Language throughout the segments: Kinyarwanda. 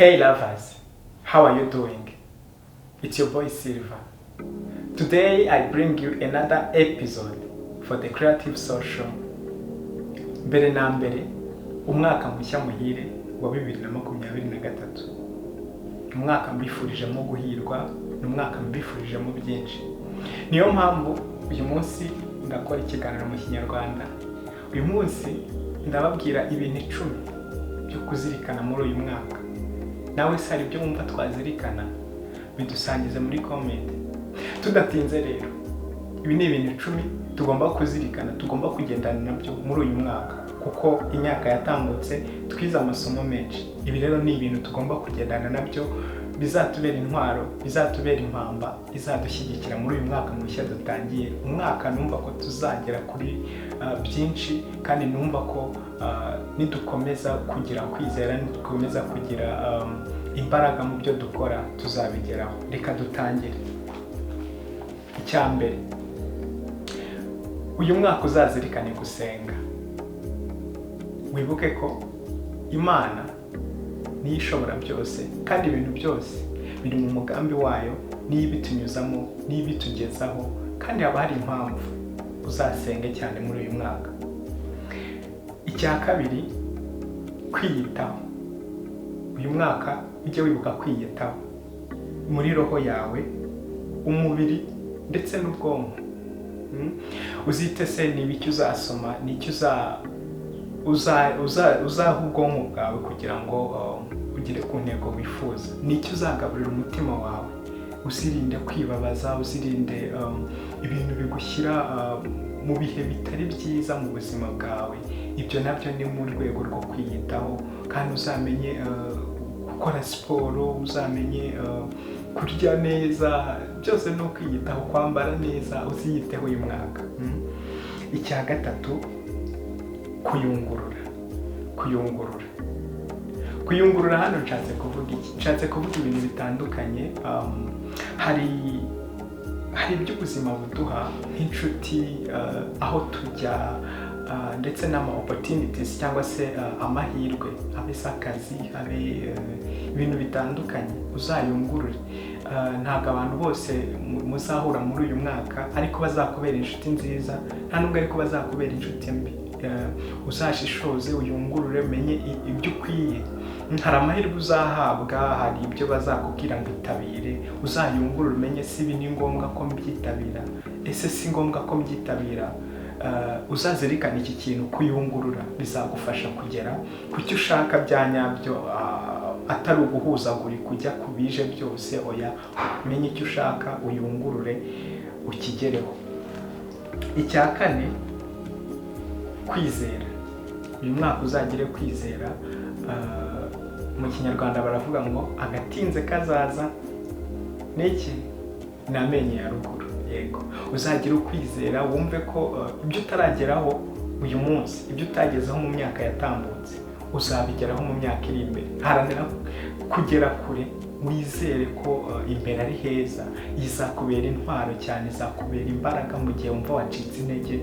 Hey lovers, how are you doing? It's your boy Silver. Today I bring you another episode for the Creative Social. Mbere na mbere, umwaka mushya muhire wa 2023. Umwaka mbifurijemo guhirwa, ni umwaka mbifurijemo byinshi. Niyo mpamvu uyu munsi ndakora ikiganiro mu Kinyarwanda. Uyu munsi ndababwira ibintu 10 byo kuzirikana muri uyu mwaka. Nawe se hari ibyo wumva twazirikana? Bidusangize muri comment. Tudatinze rero, ibi ni ibintu 10 tugomba kuzirikana, tugomba kugendana nabyo muri uyu mwaka, kuko imyaka yatambutse twize amasomo menshi. Ibi rero ni ibintu tugomba kugendana nabyo bizatubera intwaro, bizatubera impamba izadushyigikira muri uyu mwaka mushya dutangiye, umwaka numva ko tuzagera kuri byinshi, kandi numva ko nidukomeza kugira kwizera, nidukomeza kugira imbaraga mu byo dukora, tuzabigeraho. Reka dutangire. Icya mbere, uyu mwaka uzazirikane gusenga. Wibuke ko Imana niyo ishobora byose, kandi ibintu byose biri mu mugambi wayo, niyo ibitunyuzamo, niyo ibitugezaho, kandi haba hari impamvu. Uzasenge cyane muri uyu mwaka. Icya kabiri, kwiyitaho. Uyu mwaka ujye wibuka kwiyitaho muri roho yawe, umubiri ndetse n'ubwonko. Uzite se ni ibiki uzasoma, ni icyo uzaha ubwonko bwawe kugira ngo ugere ku ntego wifuza, ni icyo uzagaburira umutima wawe. Uzirinde kwibabaza, uzirinde ibintu bigushyira mu bihe bitari byiza mu buzima bwawe. Ibyo nabyo ni mu rwego rwo kwiyitaho. Kandi uzamenye gukora siporo, uzamenye kurya neza, byose ni ukwiyitaho, kwambara neza. Uziyiteho uyu mwaka. Icya gatatu, kuyungurura. Kuyungurura, kuyungurura, hano nshatse kuvuga iki? Nshatse kuvuga ibintu bitandukanye. Hari ibyo ubuzima buduha nk'inshuti, aho tujya, ndetse n'ama opportunities cyangwa se amahirwe, abe se akazi, abe ibintu bitandukanye. Uzayungurure. Ntabwo abantu bose muzahura muri uyu mwaka ariko bazakubera inshuti nziza, nta nubwo ariko bazakubera inshuti mbi. Uzashishoze, uyungurure, umenye ibyo ukwiye. Hari amahirwe uzahabwa, hari ibyo bazakubwira ngo itabire. Uzayungurure, umenye si ibi ni ngombwa ko mbyitabira, ese si ngombwa ko mbyitabira? Uzazirikana iki kintu, kuyungurura bizagufasha kugera ku cyo ushaka bya nyabyo, atari uguhuzagurika ujya ku bije byose. Oya, umenye icyo ushaka, uyungurure, ukigereho. Icya kane, kwizera. Uyu mwaka uzagire kwizera. Mu Kinyarwanda baravuga ngo agatinze kazaza n'iki? Ni amenyo ya ruguru. Yego, uzagira ukwizera, wumve ko ibyo utarageraho uyu munsi, ibyo utagezeho mu myaka yatambutse, uzabigeraho mu myaka iri imbere. Haranira kugera kure, wizere ko imbere ari heza. Izakubera intwaro cyane, izakubera imbaraga mu gihe wumva wacitse intege.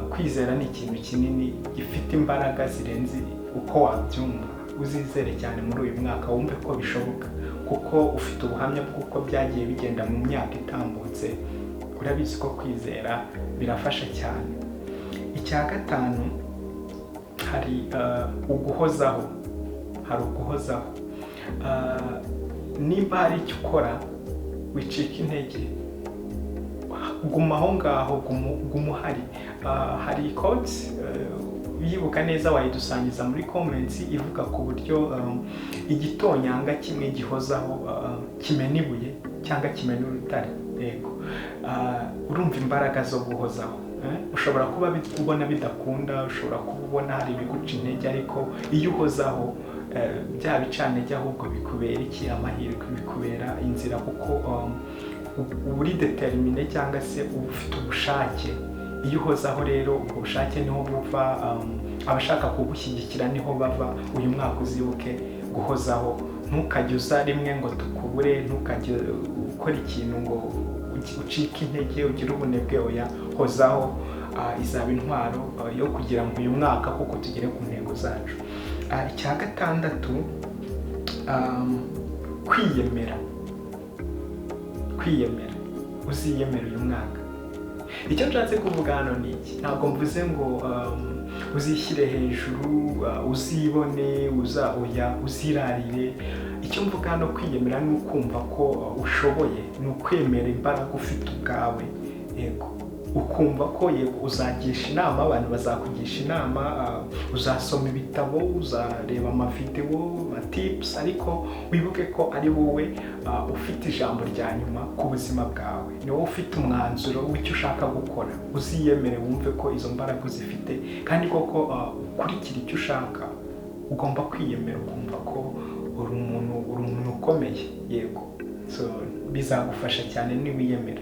Kwizera ni ikintu kinini gifite imbaraga zirenze uko wabyumva. Uzizere cyane muri uyu mwaka, wumve ko bishoboka, kuko ufite ubuhamya bw'uko byagiye bigenda mu myaka itambutse. Urabizi ko kwizera birafasha cyane. Icya gatanu, hari uguhozaho. Hari uguhozaho. Nimba hari icyo ukora, wicika intege, guma aho ngaho, guma uhari. Hari quote, uyibuka neza wayidusangiza muri comments, ivuga ku buryo igitonyanga kimwe gihozaho kimena ibuye cyangwa kimena urutare. Yego. Urumva imbaraga zo guhozaho, eh? Ushobora kuba ubona bidakunda, ushobora kuba ubona hari ibiguca intege, ariko iyo uhozaho, bya bicantege ahubwo bikubera iki? Amahirwe, bikubera inzira, kuko uba uri determined cyangwa se uba ufite ubushake. Iyo uhozaho rero, ubwo bushake niho buva, abashaka kugushyigikira niho bava. Uyu mwaka uzibuke guhozaho. Ntukajye uza rimwe ngo tukubure, ntukajye ukora ikintu ngo ucike intege, ugire ubunebwe. Oya, hozaho, izaba intwaro yo kugira ngo uyu mwaka koko tugere ku ntego zacu. Icya gatandatu, Kwiyemera. Kwiyemera, uziyemera uyu mwaka. Icyo nshatse kuvuga hano ni iki? Ntabwo mvuze ngo uzishyire hejuru, uzibone, uza oya, uzirarire. Icyo mvuga hano, kwiyemera ni ukumva ko ushoboye, ni ukwemera imbaraga ufite ubwawe. Yego, ukumva ko, yego, uzagisha inama, abantu bazakugisha inama, uzasoma ibitabo, uzareba amavidewo, amatips, ariko wibuke ko ari wowe ufite ijambo rya nyuma ku buzima bwawe, ni wowe ufite umwanzuro w'icyo ushaka gukora. Uziyemere, wumve ko izo mbaraga uzifite kandi koko ukurikira icyo ushaka. Ugomba kwiyemera, ukumva ko uri umuntu ukomeye. Yego, so bizagufasha cyane niwiyemera.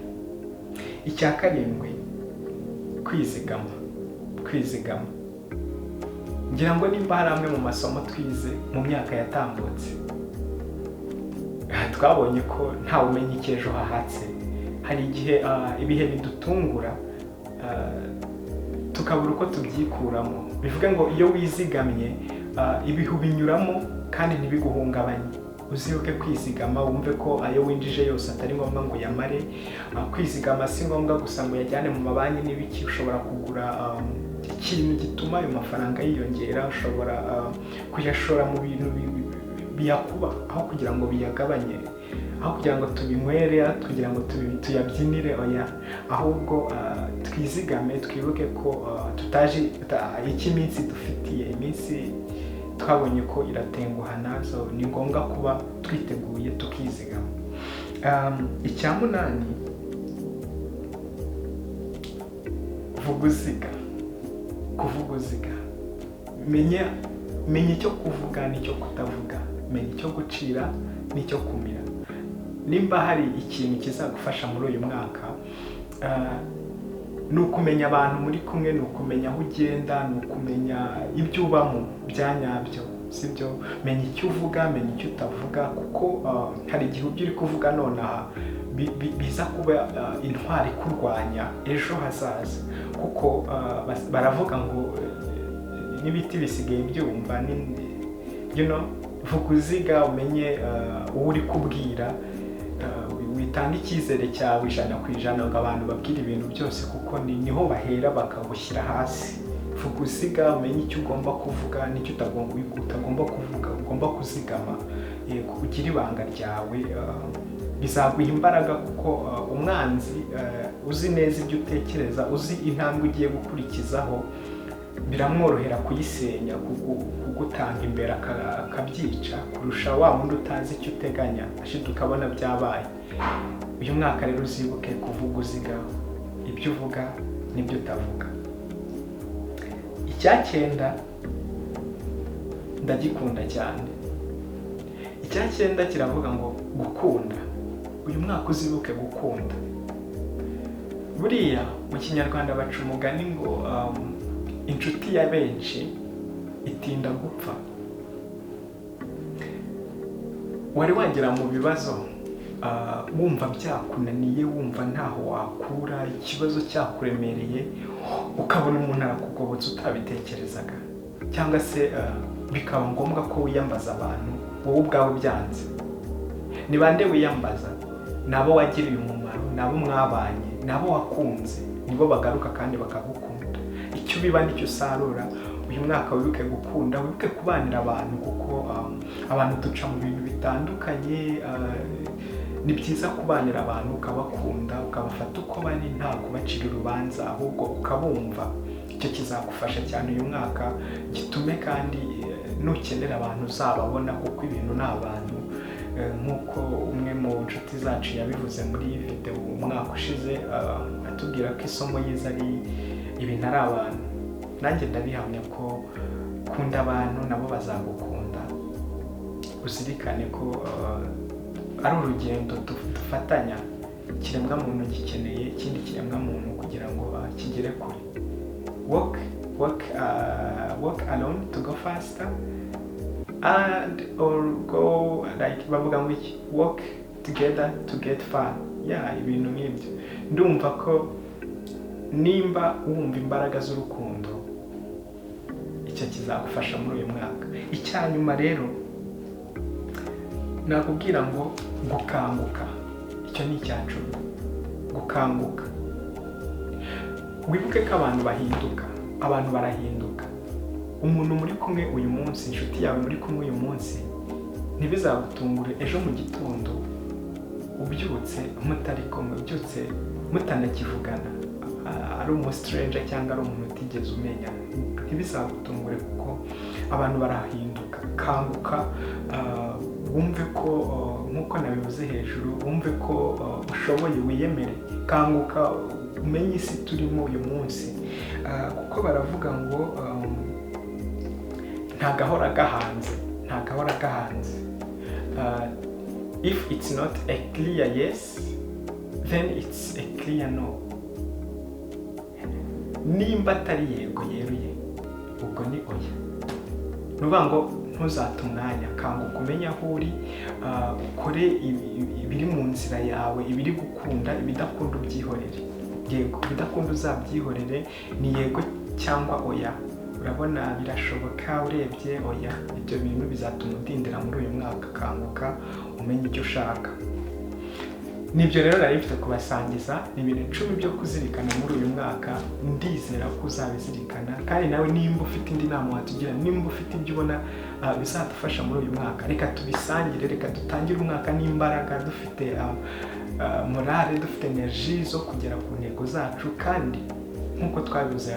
Icya karindwi, kwizigama. Kwizigama, ngira ngo nimba hari amwe mu masomo twize mu myaka yatambutse, twabonye ko ntawe umenya icyo ejo hahatse. Hari igihe ibihe bidutungura, tukabura uko tubyikuramo. Bivuge ngo iyo wizigamye, ibihe ubinyuramo kandi ntibiguhungabanye. Uzibuke kwizigama, wumve ko ayo winjije yose atari ngombwa ngo uyamare. Kwizigama si ngombwa gusa ngo uyajyane mu mabanki n'ibiki. Ushobora kugura ikintu gituma ayo mafaranga yiyongera, ushobora kuyashora mu bintu biyakuba aho kugira ngo biyagabanye, aho kugira ngo tubinywere, aho kugira ngo tuyabyinire. Oya, ahubwo twizigame, twibuke ko tutazi icyo iminsi dufitiye. Iminsi twabonye ko iratenguhana, so ni ngombwa kuba twiteguye tukizigama. Icya munani, vuga uziga. Kuvuga uziga, menya icyo kuvuga n'icyo kutavuga, menya icyo gucira n'icyo kumira. Nimba hari ikintu kizagufasha muri uyu mwaka, ni ukumenya abantu muri kumwe, ni ukumenya aho ugenda, ni ukumenya ibyo ubamo bya nyabyo, sibyo? Menya icyo uvuga, menya icyo utavuga, kuko hari igihe ibyo uri kuvuga nonaha biza kuba intwari ikurwanya ejo hazaza, kuko baravuga ngo n'ibiti bisigaye byumva. Vuga uziga, umenye uwo uri kubwira. Witanga icyizere cyawe 100% ngo abantu babwire ibintu byose, kuko niho bahera bakagushyira hasi. Vuga uziga, umenye icyo ugomba kuvuga n'icyo utagomba kuvuga. Ugomba kuzigama, yego, ugire ibanga ryawe, bizaguha imbaraga, kuko umwanzi uzi neza ibyo utekereza, uzi intambwe ugiye gukurikizaho, biramworohera kuyisenya, kugutanga imbere akabyica, kurusha wa wundi utazi icyo uteganya, ashita ukabona byabaye. Uyu mwaka rero uzibuke kuvuga uziga, ibyo uvuga n'ibyo utavuga. Icya cyenda ndagikunda cyane. Icya cyenda kiravuga ngo gukunda. Uyu mwaka uzibuke gukunda. Buriya mu Kinyarwanda baca umugani ngo inshuti ya benshi itinda gupfa. Wari wagera mu bibazo, wumva byakunaniye, wumva ntaho wakura, ikibazo cyakuremereye, ukabona umuntu arakugobotse utabitekerezaga, cyangwa se bikaba ngombwa ko wiyambaza abantu wowe ubwawe byanze? Ni bande wiyambaza? Ni abo wagiriye umumaro, ni abo mwabanye, ni abo wakunze, nibo bagaruka kandi bakagukunda. Icyo ubiba nicyo usarura. Uyu mwaka wibuke gukunda, wibuke kubanira abantu, kuko abantu duca mu bintu bitandukanye. Ni byiza kubanira abantu, ukabakunda, ukabafata uko bari, nta kubacira urubanza, ahubwo ukabumva. Icyo kizagufasha cyane uyu mwaka, gitume kandi nukenera abantu uzababona, kuko ibintu ni abantu. Nk'uko umwe mu nshuti zacu yabivuze muri videwo umwaka ushize, atubwira ko isomo yize ari ibintu ari abantu. Nanjye ndabihamya ko kunda abantu nabo bazagukunda. Uzirikane ko ari urugendo dufatanya. Ikiremwamuntu gikeneye ikindi kiremwamuntu kugira ngo kigere kure. Walk alone to go faster and or go like, bavuga ngo iki? Walk together to get far. Yeah, ibintu nk'ibyo. Ndumva ko nimba wumva imbaraga z'urukundo, icyo kizagufasha muri uyu mwaka. Icya nyuma rero, Nakubwira ngo gukanguka, icyo ni icya 10. Gukanguka, wibuke ko abantu bahinduka, abantu barahinduka. Umuntu muri kumwe uyu munsi, inshuti yawe muri kumwe uyu munsi, ntibizagutungure ejo mu gitondo ubyutse mutari kumwe, ubyutse mutanakivugana, ari umu stranger cyangwa ari umuntu utigeze umenya. Ntibizagutungure kuko abantu barahinduka. Kanguka, wumve ko, nk'uko nabivuze hejuru, wumve ko ushoboye, wiyemere. Kanguka umenye isi turimo uyu munsi, kuko baravuga ngo nta gahora gahanze, nta gahora gahanze. If it's not a clear yes, then it's a clear no. Nimba atari yego yeruye, ubwo ni oya. Ni ukuvuga ngo ntuzate umwanya. Kanguka umenye aho uri, ukore ibiri mu nzira yawe, ibiri gukunda. Ibidakunda ubyihorere. Yego, ibidakunda uzabyihorere. Ni yego cyangwa oya. Urabona birashoboka, urebye oya. Ibyo bintu bizatuma udindira muri uyu mwaka. Kanguka umenye icyo ushaka. Nibyo rero nari mfite kubasangiza, ni ibintu 10 byo kuzirikana muri uyu mwaka. Ndizera ko uzabizirikana. Kandi nawe nimba ufite indi nama watugira, nimba ufite ibyo ubona bizadufasha muri uyu mwaka, reka tubisangire. Reka dutangire umwaka n'imbaraga, dufite morale, dufite energy zo kugera ku ntego zacu. Kandi nk'uko twabivuze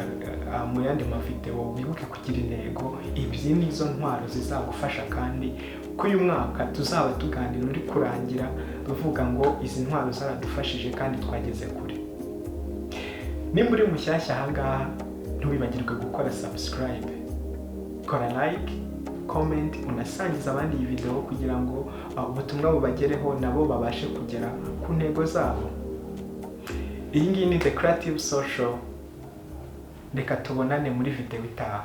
mu yandi ma video, wibuke kugira intego. Izi ni zo ntwaro zizagufasha, kandi ko uyu mwaka tuzaba tuganira uri kurangira tuvuga ngo izi ntwaro zaradufashije kandi twageze kure. Nimba uri mushyashya ahangaha, ntiwibagirwe gukora subscribe, kora like, comment, unasangiza abandi iyi video kugira ngo ubutumwa bubagereho, nabo babashe kugera ku ntego zabo. Iyi ngiyi ni The Creative Social. Reka tubonane muri video itaha.